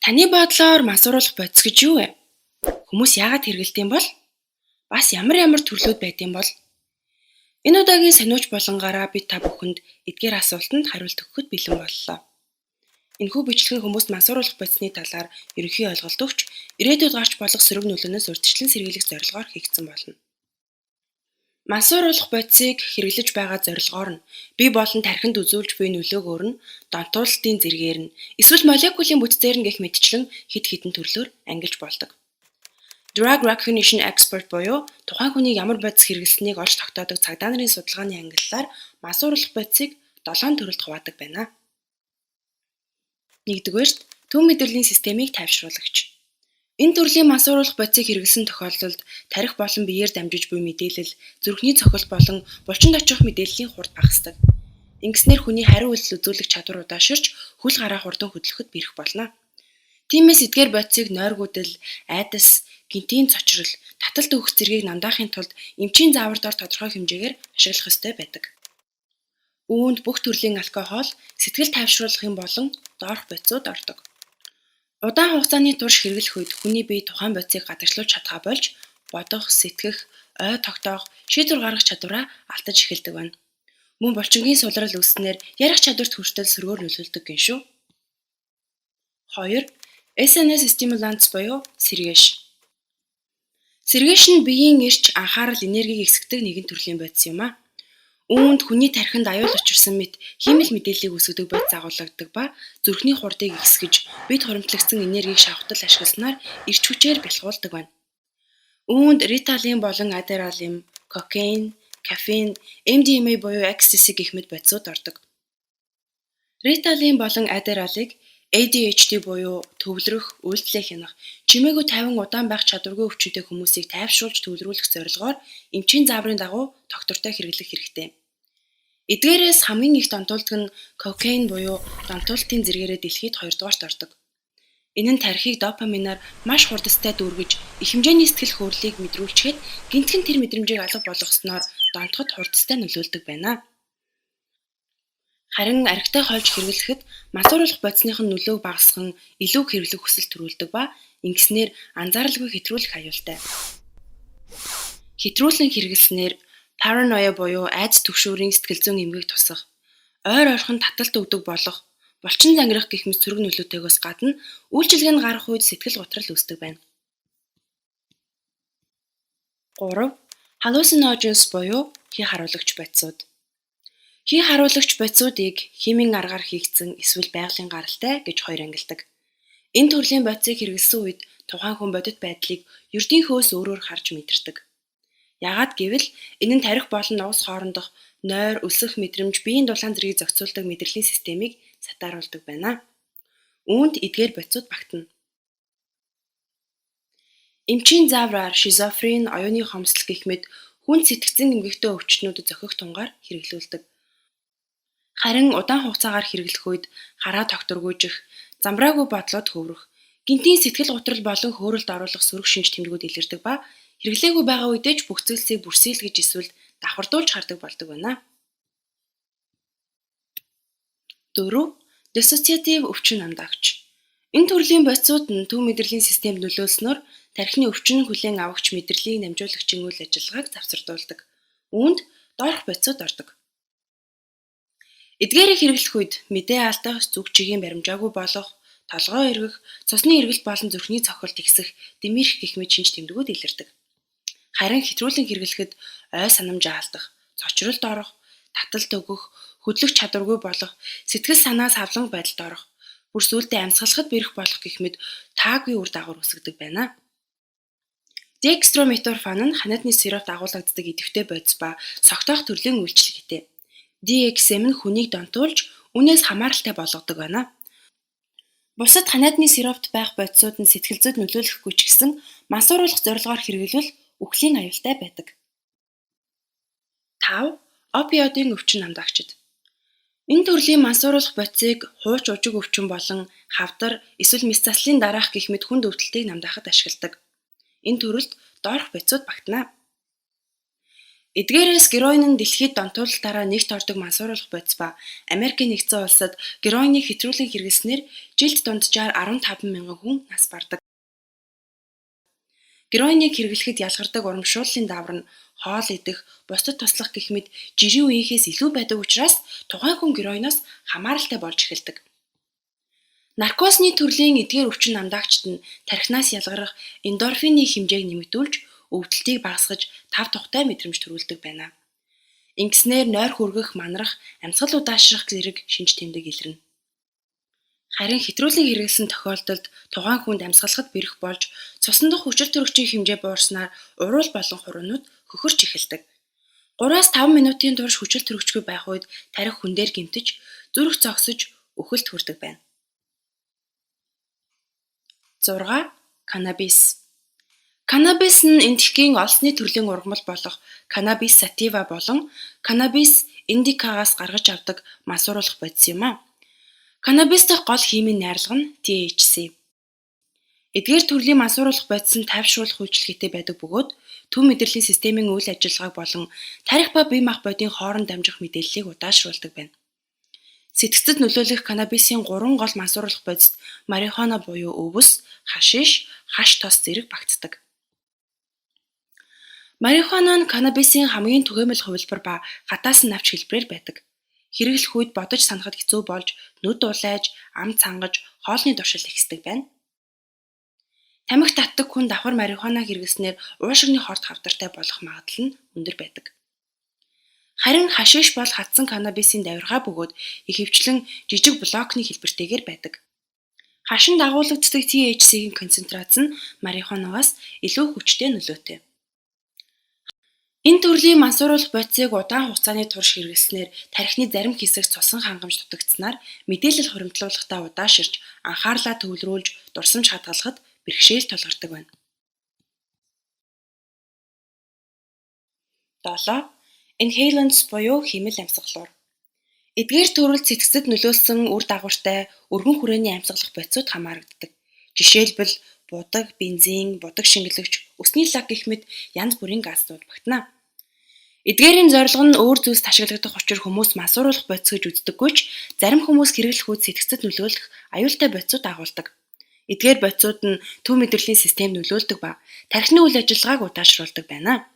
Таны бодлоор мансууруулах бодис гэж юу вэ? Хүмүүс яагаад хэрэглэдэг юм бол? Бас ямар ямар төрлүүд байдаг юм бол? Энэ удаагийн сониуч болонгаараа би та бүхэнд эдгээр асуултанд хариулт өгөхөд бэлэн боллоо. Энэхүү бичлэг нь хүмүүст мансууруулах бодисны талаар ерөнхий ойлголт өгч, ирээдүйд гарч болох сөрөг нөлөөнөөс урьдчилан сэргийлэх зорилгоор хийгдсэн болно. Мансууруулах бодисыг хэрэглэж байгаа зорилгоор нь бие болон тархинд үзүүлж буй нөлөөгөөр нь, донтуулалтын зэргээр нь, эсвэл молекулын бүтцээр нь гэх мэтчилэн хэд хэдэн төрлөөр ангилж болдог. Drug Recognition Expert буюу тухайн хүний ямар бодис хэрэглэснийг олж тогтоодог цагдаа нарын судалгааны ангиллаар мансууруулах бодисыг 7 төрөлд хуваадаг байна. Нэгдүгээрт, төв мэдрэлийн системийг тайвшруулагч. Энэ төрлийн мансууруулах бодисыг хэрэглэсэн тохиолдолд тархи болон биеэр дамжиж буй мэдээлэл, зүрхний цохилт болон булчинд очих мэдээллийн хурд багасдаг. Ингэснээр хүний хариу үйлдэл үзүүлэх чадвар удааширч, хөл гараа хурдан хөдлөхөд бэрх болно. Тиймээс эдгээр бодисыг нойргүйдэл, айдас, гэнэтийн цочрол, таталт өгөх зэргийг намдаахын тулд эмчийн заавар дор тодорхой хэмжээгээр ашиглах ёстой байдаг. Үүнд бүх төрлийн алкогол, сэтгэл тайвшруулахын болон доорх бодисууд ордог. Удаан хугацааны турш хэрэглэх үед хүний бие тухайн бодисыг гадагшлуулж чадахаа болж, бодох, сэтгэх, ой тогтоох, шийдвэр гаргах чадвараа алдаж эхэлдэг байна. Мөн булчингийн сулрал үүссэнээр ярих чадварт хүртэл сөргөөр нөлөөлдөг гэнэ шүү. 2. SNS stimulants буюу сэргээш. Сэргээш нь биеийн эрч, анхаарал, энергийг ихсгэдэг нэгэн төрлийн бодис юм аа. Үүнд хүний тархинд аюул учирсан мэт хиймэл мэдээллийг үүсгэдэг бодис агуулдаг ба зүрхний хурдыг ихсгэж, бид хуримтлагдсан энергийг шавхтал ашигласнаар эрч хүчээр бялхуулдаг байна. Үүнд Ritalin болон Adderall, кокаин, кофеин, MDMA буюу ecstasy гэх мэт бодисууд ордог. Ritalin болон Adderall-ыг ADHD буюу төвлөрөх, үйлдэлээ хянах, чимээгүй тайван удаан байх чадваргүй өвчинтэй хүмүүсийг тайвшруулж төвлөрүүлэх зорилгоор эмчийн зааврын дагуу тогтвортой хэрэглэх хэрэгтэй. Эдгээрээс хамгийн их донтуулдаг нь кокаин буюу донтуулалтын зэргээрээ дэлхийд хоёрдугаарт ордог. Энэ нь тархиыг допаминаар маш хурдастай дүүргэж, их хэмжээний сэтгэл хөдлөлийг мэдрүүлчихэд гэнэтгэн тэр мэдрэмжийг алга болгосноор донтоход хурдастай нөлөөлдөг байна. Харин архитай хольж хэрэглэхэд мансууруулах бодисных нь нөлөөг багасган илүү хэрэглэх хүсэл төрүүлдэг ба ингэснээр анзааралгүй хэтрүүлэх аюултай. Хэтрүүлэн хэрэглэснээр параноя буюу айдас түгшүүрийн сэтгэл зүйн эмгэг тусах, ойр ойрхон таталт өгдөг болох, булчин зангирах гэх мэт сөрөг нөлөөтэйгөөс гадна үйлчилгээнд гарах үед сэтгэл гутрал үүсдэг байна. 3. Hallucinogens буюу хий харуулагч бодисууд. Хий харуулагч бодисуудыг химийн аргаар хийгдсэн эсвэл байгалийн гаралтай гэж хоёр ангилдаг. Энэ төрлийн бодисыг хэрэглэсэн үед тухайн хүн бодит байдлыг ердийнхөөс өөрөөр харж мэдэрдэг. Яагаад гэвэл энэ нь тархи болон нугас хоорондох нойр, өлсөх мэдрэмж, биеийн дулаан зэргийг зохицуулдаг мэдрэлийн системийг сатааруулдаг байна. Үүнд эдгээр бодисууд багтана. Эмчийн заавраар шизофрен, оюуны хомсдол гэх мэт хүнд сэтгэцийн эмгэгтэй өвчтөнүүдэд зохих тунгаар хэрэглүүлдэг. Харин удаан хугацаагаар хэрэглэх үед хараа тогтворгүйжих, замбраагүй бодлоод хөврөх, гэнэтийн сэтгэл гутрал болон хөөрөлд оруулах сөрөг шинж тэмдгүүд илэрдэг ба хэрэглээгүй байгаа үедээ ч бүх зүйлсийг бүрсийлгэж эсвэл давхардуулж хардаг болдог байна. 4. Диссоциатив өвчин намдаагч. Энэ төрлийн бодисууд нь төв мэдрэлийн системд нөлөөлснөөр тархины өвчин хүлээн авагч мэдрэлийн дамжуулагчийн үйл ажиллагааг завсардуулдаг. Үүнд доорх бодисууд ордог. Эдгээрийг хэрэглэх үед мэдээ алдах, зүг чигийн баримжаагүй болох, толгой эргэх, цусны эргэлт болон зүрхний цохилт ихсэх, дэмирх гэх мэт шинж тэмдгүүд илэрдэг. Харин хэтрүүлэн хэрэглэхэд ой санамжаа алдах, цочролд орох, таталт өгөх, хөдлөх чадваргүй болох, сэтгэл санаа савланг байдалд орох, бүр сүүлдээ амьсгалахад бэрх болох гэх мэт таагүй үр дагавар үүсгэдэг байна. Декстрометорфан нь ханиадны сиропт агуулагддаг идэвхтэй бодис ба согтоох төрлийн үйлчилгээтэй. DXM нь хүнийг донтуулж, үүнээс хамааралтай болгодог байна. Бусад ханиадны сиропт байх бодисууд нь сэтгэл зүйд нөлөөлөхгүй ч гэсэн мансууруулах зорилгоор хэрэглэвэл үхлийн аюултай байдаг. 5. Опиодын өвчин намдаагчид. Энэ төрлийн мансууруулах бодисыг хууч ужиг өвчин болон хавдар эсвэл мэс заслын дараах гэх мэт хүнд өвдөлтийг намдаахад ашигладаг. Энэ төрөлд доорх бодисууд багтана. Эдгээрээс героин нь дэлхийд донтуулалтаараа нэгт ордог мансууруулах бодис ба Америкийн Нэгдсэн Улсад героиныг хэтрүүлэн хэрэглэснээр жилд дунджаар 15 мянган хүн нас бардаг. Героиныг хэрэглэхэд ялгардаг урамшууллын даавар нь хоол идэх, бусдад туслах гэх мэт жирийн үеийнхээс илүү байдаг учраас тухайн хүн героиноос хамааралтай болж эхэлдэг. Наркозны төрлийн эдгээр өвчин намдаагчид нь тархинаас ялгарах эндорфины хэмжээг нэмэгдүүлж, өвдөлтийг багасгаж, тав тухтай мэдрэмж төрүүлдэг байна. Ингэснээр нойр хүргэх, манрах, амьсгал удаашрах зэрэг шинж тэмдэг илэрнэ. Харин хэтрүүлэн хэрэглэсэн тохиолдолд тухайн хүнд амьсгалахад бэрх болж, цусан дахь хүчил төрөгчийн хэмжээ буурснаар уруул болон хуруунууд хөхөрч эхэлдэг. 3-5 минутын турш хүчил төрөгчгүй байх үед тархи хүн дээр гэмтэж, зүрх зогсож, үхэлд хүрдэг байна. 6. Каннабис. Каннабис нь энэтхэгийн олсны төрлийн ургамал болох каннабис сатива болон каннабис индикагаас гаргаж авдаг мансууруулах бодис юм а. Каннабис дахь гол химийн найрлага нь THC. Эдгээр төрлийн мансууруулах бодис нь тайвшруулах үйлчилгээтэй байдаг бөгөөд төв мэдрэлийн системийн үйл ажиллагааг болон тархи ба бие махбодын хооронд дамжих мэдээллийг удаашруулдаг байна. Сэтгэцэд нөлөөлөх каннабисын 3 гол мансууруулах бодист марихуана буюу өвөс, хашиш, хаш тос зэрэг багтдаг. Марихуана нь каннабисын хамгийн түгээмэл хувилбар ба гадаасан навч хэлбэрээр байдаг. Хэрэглэх үед бодож санахад хэцүү болж, нүд улайж, ам цангаж, хоолны туршил ихсдэг байна. Тамхи татдаг хүн давхар марихуана хэрэглэснээр уушигны хорт хавдартай болох магадлал нь өндөр байдаг. Харин хашиш бол хатсан каннабисын давиргаа бөгөөд ихэвчлэн жижиг блокны хэлбэртэйгээр байдаг. Хашин дагуулагддаг THC-ийн концентрац нь марихуанагаас илүү хүчтэй нөлөөтэй. Энэ төрлийн мансууруулах бодисыг удаан хугацааны турш хэрэглэснээр тархины зарим хэсэгт цусан хангамж дутагдсанаар мэдээлэл хуримтлуулахдаа удааширч, анхаарлаа төвлөрүүлж, дурсамж хадгалахад бэрхшээл тулгардаг байна. 7. Inhalants буюу хиймэл амьсгалуур. Эдгээр төрөлд сэтгэцэд нөлөөлсөн үр дагавартай өргөн хүрээний амьсгалах бодисууд хамаарагддаг. Жишээлбэл будаг, бензин, будаг шингэлэгч, үсний лак гэх мэт янз бүрийн газнууд багтана. Эдгээрийн зорилго нь өөр зүйлс ашиглагдах учир хүмүүс мансууруулах бодис гэж үздэггүй ч зарим хүмүүс хэрэглэх үед сэтгэцэд нөлөөлөх аюултай бодисууд агуулдаг. Эдгээр бодисууд нь төв мэдрэлийн системд нөлөөлдөг ба тархины үйл ажиллагааг удаашруулдаг байна.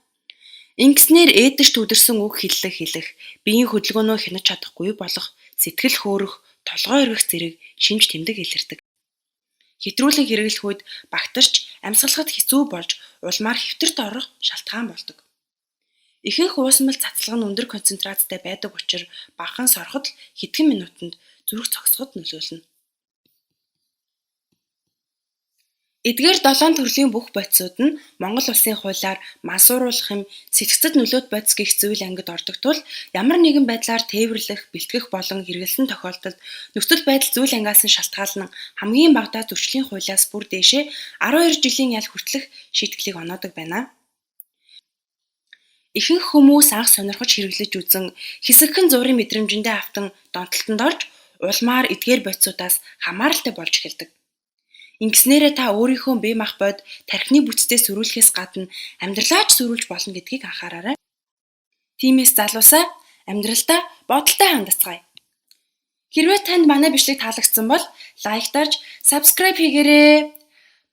Ингэснээр ээдэж түдэрсэн үг хэллэг хэлэх, биеийн хөдөлгөөнөө хянаж чадахгүй болох, сэтгэл хөөрөх, толгой эргэх зэрэг шинж тэмдэг илэрдэг. Хэтрүүлэн хэрэглэх үед багтарч амьсгалахад хэцүү болж улмаар хэвтэрт орох шалтгаан болдог. Ихэнх уусмал цацлага нь өндөр концентрацтай байдаг учир багахан сороход л хэдхэн минутанд зүрх зогсоход нөлөөлнө. Эдгээр 7 төрлийн бүх бодисууд нь Монгол Улсын хуулиар мансууруулах юм, сэтгэцэд нөлөөт бодис гэх зүйл ангид ордог тул ямар нэгэн байдлаар тээвэрлэх, бэлтгэх болон хэрэглэсэн тохиолдолд нөхцөл байдал зүйл ангиас нь шалтгаалан хамгийн багадаа зөрчлийн хуулиас бүр дээшээ 12 жилийн ял хүртэлх шийтгэлийг оноодог байна. Ихэнх хүмүүс анх сонирхож хэрэглэж үзэн хэсэгхэн зуурын мэдрэмжиндээ автан донтолтонд орж улмаар эдгээр бодисуудаас хамааралтай болж эхэлдэг. Ингэснээрээ та өөрийнхөө бие махбод тархины бүтцээ сөрүүлэхээс гадна амьдралаа ч сөрүүлж болно гэдгийг анхаараарай. Тиймээс залуусаа амьдралдаа бодолтой хандацгаая. Хэрвээ танд манай бичлэг таалагдсан бол лайк дарж, subscribe хийгээрэй.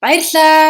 Баярлалаа.